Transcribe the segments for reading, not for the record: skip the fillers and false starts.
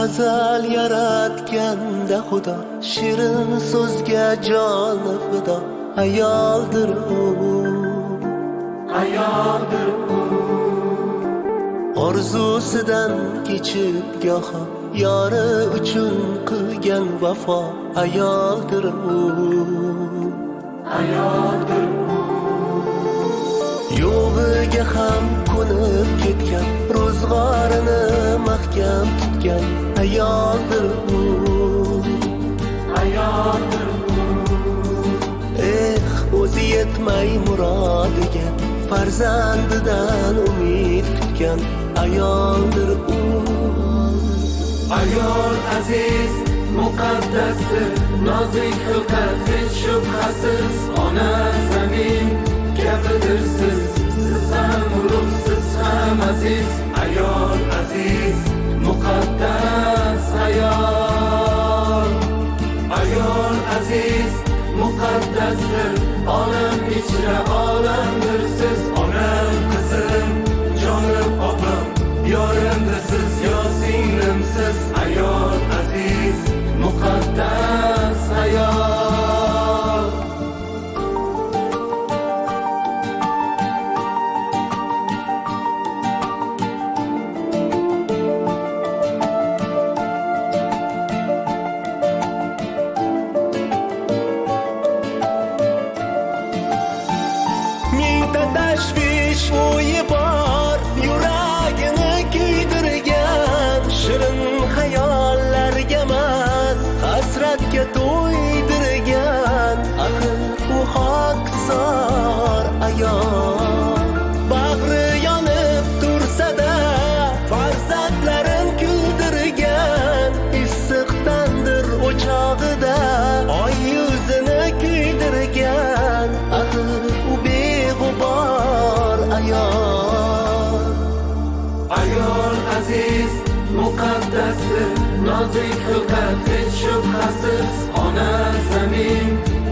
Azal yaratganda Xudo shirin so'zga joni fido ayoldir u, ayoldir u. Orzusidan kechib goho yori uchun qilgan vafo ayoldir u, ayoldir u. Yo'g'iga ham ko'nib ketgan, ro'zg'orini mahkam tutgan ayoldir u, ayoldir u. Eh, o'zi yetmay murodiga, farzandidan umid kutgan ayoldir u. Ayol aziz, muqaddasdir, nozik xilqat hech shubhasiz. Ona zamin kabidirsiz, siz ham ulug', siz ham aziz. Ayol aziz, muqaddas ayol. Ayol aziz, muqaddasdir, olam ichra olamdir siz. Onam, qizim, jonim, opam, yorimdirsiz, yo singlimsiz. Ayol aziz, muqaddas ayol. Mingta tashvish o'yi bor, yuragini kuydirgan, shirin xayollarga emas, hasratga to'ydirgan. Axir u xokisor ayol, bag'ri yonib tursa-da, farzandlarin kuldirgan. Issiq tandir o'chog'ida oy yuzini kuydirgan. Axir u beg'ubor ayol. Ayol aziz, muqaddasdir, nozik xilqat hech shubhasiz. Ona zamin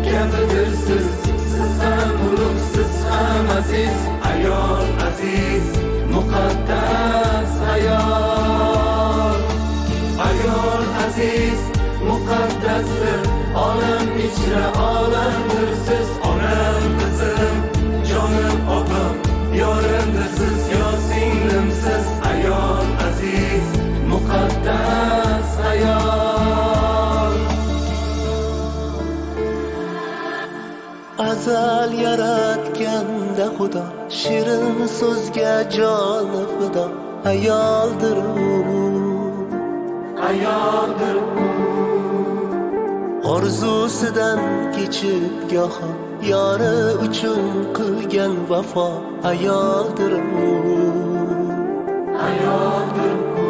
kabidirsiz, siz ham ulug', siz ham aziz. Ayol aziz, muqaddas ayol. Ayol aziz, muqaddasdir, olam ichra olamdir siz. Onam, qizim, jonim, opam, yorimdirsiz, yo singlimsiz. Ayol aziz, muqaddas ayol. Azal yaratganda Xudo shirin so'zga joni fido ayoldir u, ayoldir u. Orzusidan kechib goho yori uchun qilgan vafo ayoldir u, ayoldir u.